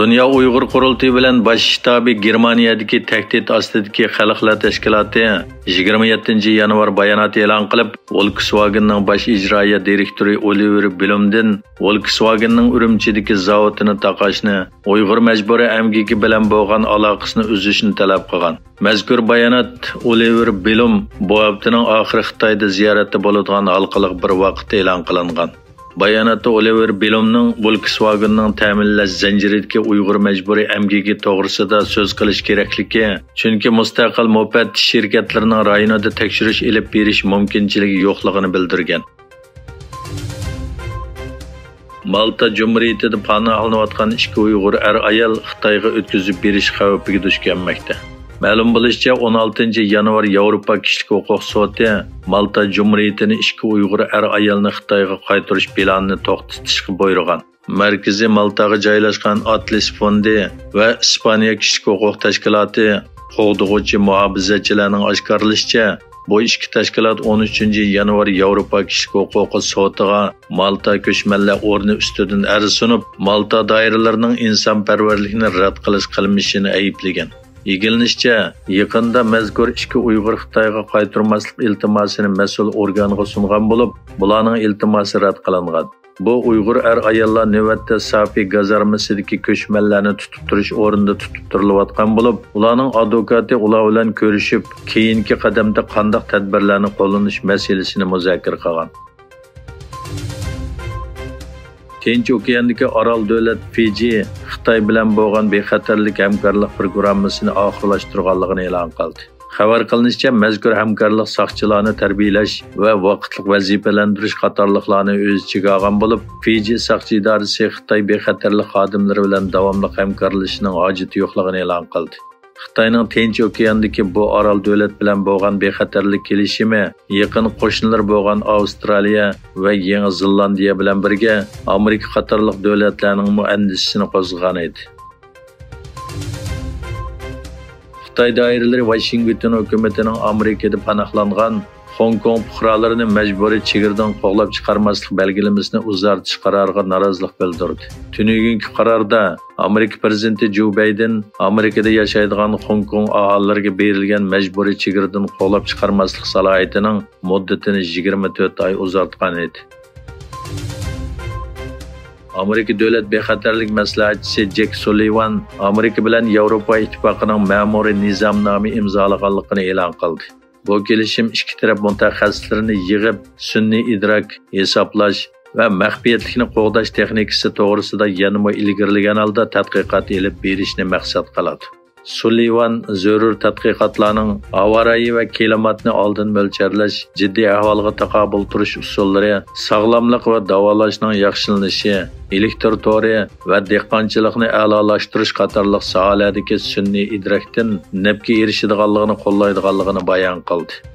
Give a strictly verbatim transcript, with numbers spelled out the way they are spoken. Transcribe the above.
دۇنيا ئۇيغۇر قۇرۇلتىيى بىلەن باش شتابى گېرمانىيەدىكى تەھدىت ئاستىدىكى خەلقلەر تەشكىلاتى يىگىرمە يەتتىنچى يانۋار بايانات ئېلان قىلىپ، ۋولكسۋاگېننىڭ باش ئىجرائىيە دىرېكتورى ئولىۋېر بلومدىن ۋولكسۋاگېننىڭ ئۈرۈمچىدىكى زاۋۇتىنى تاقاشنى، ئۇيغۇر مەجبۇرىي ئەمگىكى بىلەن بولغان ئالاقىسىنى ئۈزۈشنى تەلەپ قىلغان. مەزكۇر بايانات ئولىۋېر بلوم بۇ ھەپتىنىڭ ئاخىرى خىتايدا زىيارەتتە بولىدىغان ھالقىلىق بىر ۋاقىتتا ئېلان قىلىنغان. باياناتتا ئولىۋېر بىلومنىڭ ۋولكسۋاگېننىڭ تەمىنلەش زەنجىرىدىكى ئۇيغۇر مەجبۇرىي ئەمگىكى توغرىسىدا سۆز قىلىش كېرەكلىكى، چۈنكى مۇستەقىل مۇپەتتىش شىركەتلىرىنىڭ رايونىدا تەكشۈرۈش ئېلىپ بېرىش مۇمكىنچىلىكى يوقلۇقىنى بىلدۈرگەن. مالتا جۇمھۇرىيىتىدە پاناھلىنىۋاتقان ئىككى ئۇيغۇر ئەر-ئايال خىتايغا ئۆتكۈزۈپ بېرىش خەۋپىگە دۇچ كەلمەكتە. مەلۇم بولۇشىچە، ئون ئالتىنچى يانۋار ياۋروپا كىشىلىك ھوقۇق سوتى مالتا جۇمھۇرىيىتىنى ئىككى ئۇيغۇر ئەر-ئايالنى خىتايغا قايتۇرۇش پىلانىنى توختىتىشقا بۇيرۇغان. مەركىزى مالتاغا جايلاشقان ئاتلىس فوندى ۋە ئىسپانىيە كىشىلىك ھوقۇق تەشكىلاتى قوغدىغۇچى مۇھاپىزەتچىلەرنىڭ ئاشكارىلىشىچە، بۇ ئىككى تەشكىلات ئون ئۈچىنچى يانۋار ياۋروپا كىشىلىك ھوقۇقى سوتىغا مالتا كۆچمەنلەر ئورنى ئۈستىدىن ئەرز سۇنۇپ، مالتا دائىرىلىرىنىڭ ئىنسانپەرۋەرلىكنى رەت قىلىش قىلمىشىنى ئەيىبلىگەن. ئىگىلىنىشىچە، يېقىندا مەزكۇر ئىككى ئۇيغۇر خىتايغا قايتۇرماسلىق ئىلتىماسىنى مەسئۇل ئورگانغا سۇنغان بولۇپ، بۇلارنىڭ ئىلتىماسى رەت قىلىنغان. بۇ ئۇيغۇر ئەر-ئاياللار نۆۋەتتە سافى گازارمىسىدىكى كۆچمەنلەرنى تۇتۇپ تۇرۇش ئورنىدا تۇتۇپ تۇرۇلۇۋاتقان بولۇپ، ئۇلارنىڭ ئادۋوكاتى ئۇلار بىلەن كۆرۈشۈپ، كېيىنكى قەدەمدە قانداق تەدبىرلەرنى قوللىنىش مەسىلىسىنى مۇزاكىرە قىلغان. تىنچ ئوكياندىكى ئارال دۆلەت فىجى خىتاي بىلەن بولغان بىخەتەرلىك ھەمكارلىق پروگراممىسىنى ئاخىرلاشتۇرغانلىقىنى ئېلان قىلدى. خەۋەر قىلىنىشىچە، مەزكۇر ھەمكارلىق ساقچىلارنى تەربىيەلەش ۋە ۋاقىتلىق ۋەزىپىلەندۈرۈش قاتارلىقلارنى ئۆز ئىچىگە ئالغان بولۇپ، فىجى ساقچى ئىدارىسى خىتاي بىخەتەرلىك خادىملىرى بىلەن داۋاملىق ھەمكارلىشىشنىڭ ھاجىتى يوقلۇقىنى ئېلان قىلدى. خىتاينىڭ تىنچ ئوكياندىكى بۇ ئارال دۆلەت بىلەن بولغان بىخەتەرلىك كېلىشىمى يېقىن قوشنىلىرى بولغان ئاۋسترالىيە ۋە يېڭى زېلاندىيە بىلەن بىرگە ئامېرىكا قاتارلىق دۆلەتلەرنىڭمۇ ئەندىشىسىنى قوزغىغان ئىدى. خىتاي دائىرىلىرى ۋاشىنگتون ھۆكۈمىتىنىڭ ئامېرىكىدا پاناھلانغان خوڭكوڭ پۇقرالىرىنى مەجبۇرىي چېگرىدىن قوغلاپ چىقارماسلىق بەلگىلىمىسىنى ئۇزارتىش قارارىغا نارازىلىق بىلدۈردى. تۈنۈگۈنكى قاراردا ئامېرىكا پىرېزىدېنتى جو بايدېن ئامېرىكىدا ياشايدىغان خوڭكوڭ ئاھالىلىرىگە بېرىلگەن مەجبۇرىي چېگرىدىن قوغلاپ چىقارماسلىق سالاھىيىتىنىڭ مۇددىتىنى يىگىرمە تۆت ئاي ئۇزارتقان ئىدى. ئامېرىكا دۆلەت بىخەتەرلىك مەسلىھەتچىسى جېك سۇللىۋان ئامېرىكا بىلەن ياۋروپا ئىتتىپاقىنىڭ مەمۇرىي نىزامنامە ئىمزالىغانلىقىنى ئېلان قىلدى. بۇ كېلىشىم ئىككى تەرەپ مۇتەخەسسىسلىرىنى يىغىپ، سۈنئىي ئىدراك، ھېسابلاش ۋە مەخپىيەتلىكنى قوغداش تېخنىكىسى توغرىسىدا يەنىمۇ ئىلگىرىلىگەن ھالدا تەتقىقات ئېلىپ بېرىشنى مەقسەت قىلىدۇ. سۇللىۋان زۆرۈر تەتقىقاتلارنىڭ ھاۋا رايى ۋە كىلىماتنى ئالدىن مۆلچەرلەش، جىددىي ئەھۋالغا تاقابىل تۇرۇش ئۇسۇللىرى، ساغلاملىق ۋە داۋالاشنىڭ ياخشىلىنىشى، ئېلېكتر تورى ۋە دېھقانچىلىقنى ئەلالاشتۇرۇش قاتارلىق ساھەلەردىكى سۈنئىي ئىدراكتىن نەپكە ئېرىشىدىغانلىقىنى قوللايدىغانلىقىنى بايان قىلدى.